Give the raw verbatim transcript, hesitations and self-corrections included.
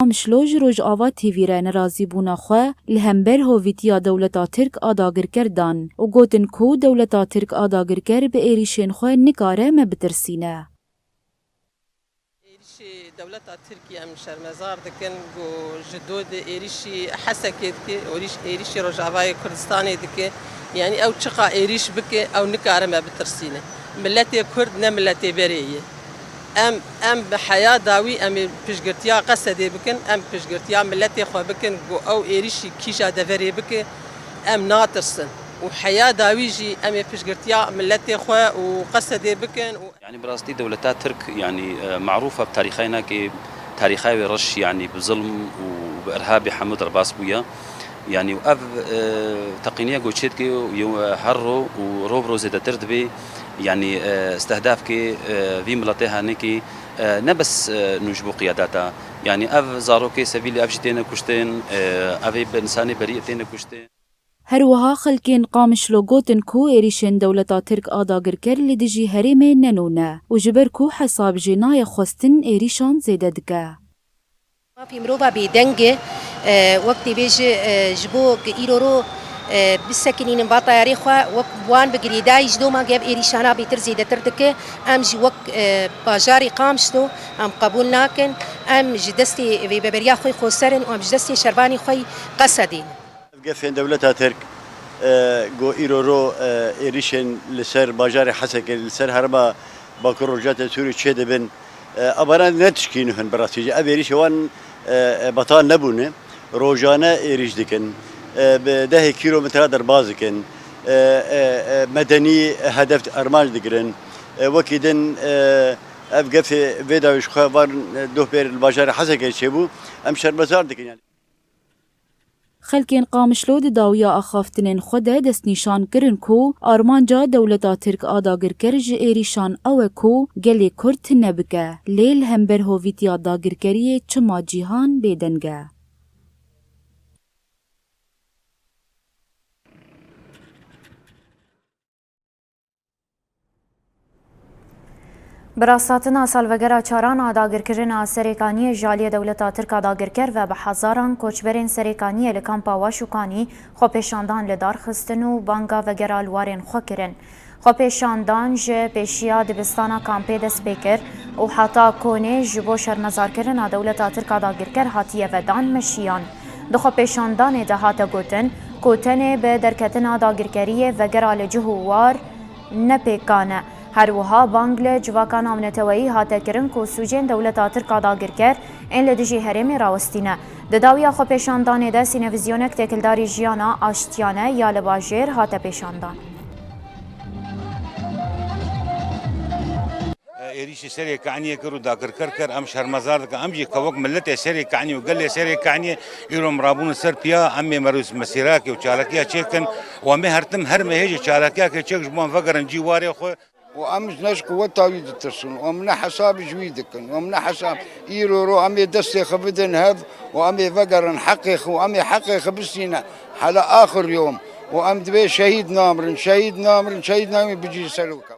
Qamişlo ji Rojava T V re nerazîbûna xwe li hember hovîtiya dewleta Tirk a dagirker dan û gotin ku dewleta Tirk a dagirker bi êrîşên xwe nikare me bitirsîne. Êrîşî dewleta Tirkî em şermezar dikin, ku ji dû de êrîşî Hesekê dike, êrîş-, êrîşî Rojavayê Kurdistanê dike. Yanî ew çiqa êrîş bike, ew nikare me bitirsîne. Miletê Kurd ne miletê berê ye. Em, em bi heya dawî em ê piştgirtiya Qesedê bikin, em piştgirtiya miletê xwe bikin, ku ew êrîşî kîja deverê bike, em natirsin. Û heya dawî jî em ê piştgirtiya miletê xwe û Qesedê bikin û Yani bi rastî dewleta Tirk, yani, e, marûf e bi tarîxayê nake, tarîxayê wê reş, yani, bi zilm û bi irhabê hemû derbas bûye. Yani, û ev, e, teqîniye ku çê dike û, e, her ro û ro bi ro zêdetir dibe, yani, e, istehdafkê, e, vî miletê hanekê, e, ne bes, e, nû ji bo qiyadeta. Yani, ev zarokê sevîlî ev jî têne kuştin, e, ev ê bi insanê berî têne kuştin. Her wiha xelkên Qamişlo gotin ku êrîşên dewleta Tirk a dagirker li dijî herêmê ne nû ne û ji ber ku hesab jê nayê xwestin êrîşan zêde dike. Mafê mirova bêdeng e, e, wek tê bêje, e, ji bo ku îro ro, e, bisekinînin va tayarê xwe, wek wan bi girêdayî ji doma ku ev êrîşana bêtir zêdetir dike, em jî wek, e, bajarê Qamişlo em qebûl nakin, em ji destê vêbeberiya xwe xweser in û em ji destê şervanê xwe Qesedê ne. Ev gefên dewleta Tirk, e, ku îro ro, e, êrîşên li ser bajarê Hesekê, li ser herêma Bakur Rojhilatê Sûrî çêdibin, e, evana ne tişkî nû in bi rastî jî. Ev êrîşê wan, e, e, betal nebûne. Rojane êrîş dikin. E, bi dehê kîlometre derbas dikin. E, e, e, medenî hedef armanc digirin. E, wekî din, e, ev gefê vê dawî ji xwe van, e, doh pêr li bajarê Hesekê çêbû. Em şermezar dikin yani. Xelkên Qamişlo di dawiya axaftinên xwe de destnîşan kirin ku armanca dewleta Tirk a dagirker ji êrîşan ew e ku gelê Kurd tune bike, lê li hember hovîtiya dagirkeriyê çima cîhan bêdeng e. Bi rasthatina salvegera çaran a dagirkirina Serê Kaniyê ji aliyê dewleta Tirk a dagirker ve bi hezaran koçberên Serê Kaniyê li kampa Waş û Kanî xwepêşandan li dar xistin û banga vegera li warên xwe kirin. Xwepêşandan ji pêşiya dibistana kampê dest pê kir û heta konê ji bo şermezarkirina dewleta Tirk a dagirker hatiye vedan meşiyan. Di xwepêşandanê de hate gotin ku tenê bi derketina dagirkeriyê vegera li cih û war ne pêkan e. Her wiha bang li civaka navneteweyî hate kirin ku sûcên dewleta Tirk a dagirker ên li dijî herêmê rawestîne. Di dawiya xwepêşandanê de sînevizyonek têkildarî jiyana aştiyane ya li bajêr hate pêşandan. Êrîşî Serê Kaniyê kir û dagirker kir, em şermezar dikin. Em jî ke wek miletê Serê Kaniyê û gelê Serê Kaniyê îro em rabûne ser piya, em ê merûz mesîrakê û çalakiya çêkin û em ê her tim her mehê jî çalakiyakê çêk ji bo em vegerin cî warê xwe. Û em ji ne ji quweta wî ditirsin û em ne hesabî ji wî dikin û em ne hesab îro ro em ê destê xwe bidin hev û em ê vegerin heqê xwe û em ê heqê xwe bistîne hela axir yom û em divê şehîd namirin, şehîd namirin, şehîd namirin bi cî ser û kev.